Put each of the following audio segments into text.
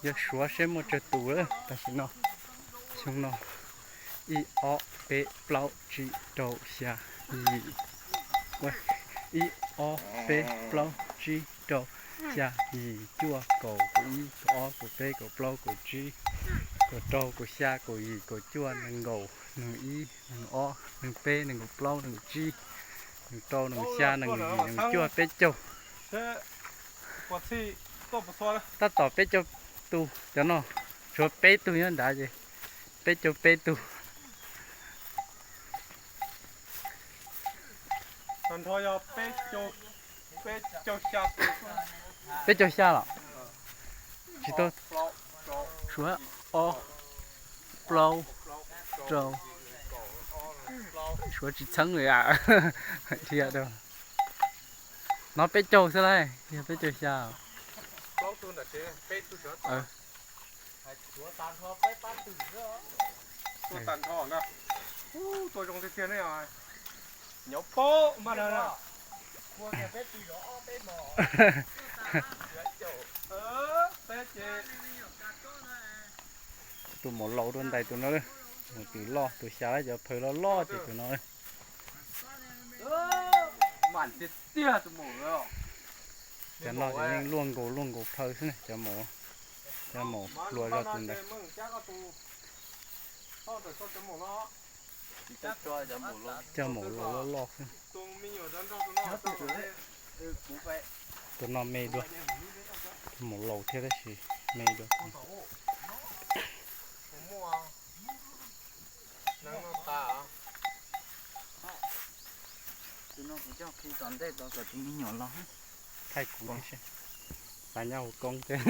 Yog suav seb muaj tsawg tus lawm tam sim no. Xyoo no, ib ob peb plaub tsib rau xya yim, ib ob peb plaub tsib rau xya yim cuaj kaum kaum ib kaum ob kaum peb kaum plaub kaum tsib kaum rau kaum xya kaum yim kaum cuaj nees nkaum nees ib nees ob nees peb nees nkaum plaub nees nkaum tsib nees rau nees xya nees yim nees cuaj peb caug. Tab tom peb caug tus cov no, tshuav peb tug nyob nrad ces peb caug peb tug. Peb caug xya los? Tsis tau, suav ob plaub rau, suav tsis txheeb li a. Dhia rau no peb caug xwb lauj, yog peb caug xya. Tus maum laus rau ntais tus no, mus twm loj tus xya lawm, cov phaw loj loj ces tus no. Cov no ces yeej luaj nkaus luaj nkaus phaw xwb na, cov maum, cov maum hluas zog tus ntawd. Cov maum laus loj loj xwb. Tus no me dua, tus maum laus thiab tab sis me dua. Thaij kuv, xav nyob hauv koob thiab.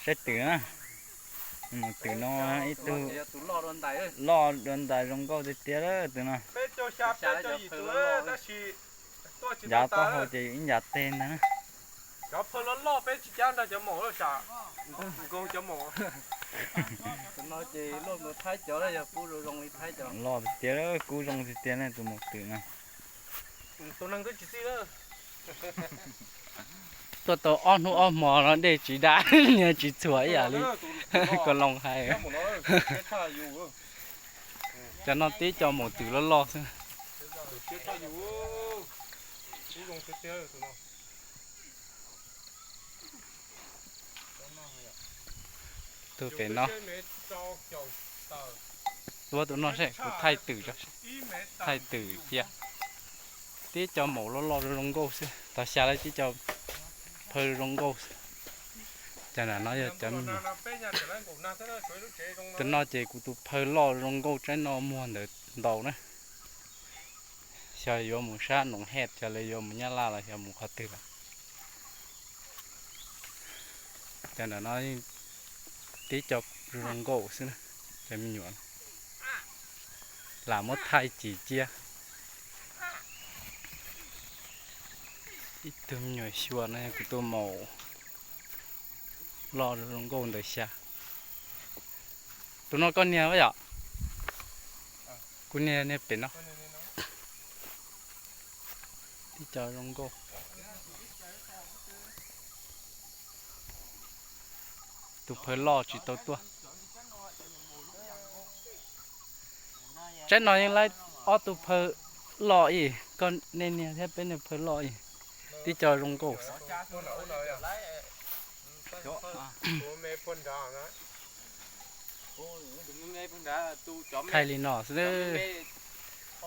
Saib twm na, mus twm no ib tug loj dua ntais zoo nkauj tiag tiag lawm tus no. Ncav taub hau ces ib ncav teg ntag na. Cov phaw loj loj peb tsis cab nrog cov maum sam, nkaug cov maum. Tus no ces luaj nkaus Thaib cov, yog kub zoo zoo li Thaib cov. Loj tiag tiag, kub zoo tiag tiag ne tus maum twm no. Tus neeg twb tsis txij lawm. Tuaj tau ob hnub ob hmo no dej tsis dam, niag tsis txhuam ib yam li Kos Loos hais. Cov no tib co maum twm loj loj xwb. Tus pem no, ua tus no seb kuv thaij twm, thaij twm cia. Tib co maum loj loj zoo zoo nkauj xwb, tau xya lawm tib co phaw zoo nkauj xwb. Cov nram no yog cov me nyuam. Tus no ces kuv tus phaw loj zoo nkauj tsaib no muag ntawd ntau na. Xyov yuav mus sab Noov Hej, xyov lawv yuav mus Nyab Laj los xyov mus qhov twg lawm. Cov nram no tib co zoo nkauj xwb na, cov me nyuam. Lam muab thaij cim cia. Ib tug me nyuam xyuas no yog kuv tus maum loj zoo nkauj ntawm xya. Tus no koj niag yom? Kuv niag niag pem no. Tib co zoo nkauj. Tus phaw loj tsis tau tuaj. Tsaib no yeej laib ob tug phaw loj ib, koj nej niag thiab peb niag phaw loj ib. Tib co zoo nkauj. Thaij li no xwb.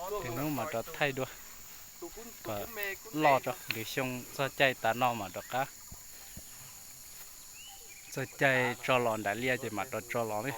Tus hnub mam rov thaij dua kom loj tso, lwm xyoo txog caij tas no mam rov qab. Txog caij tso los nram liaj ces mam rov tso los ne.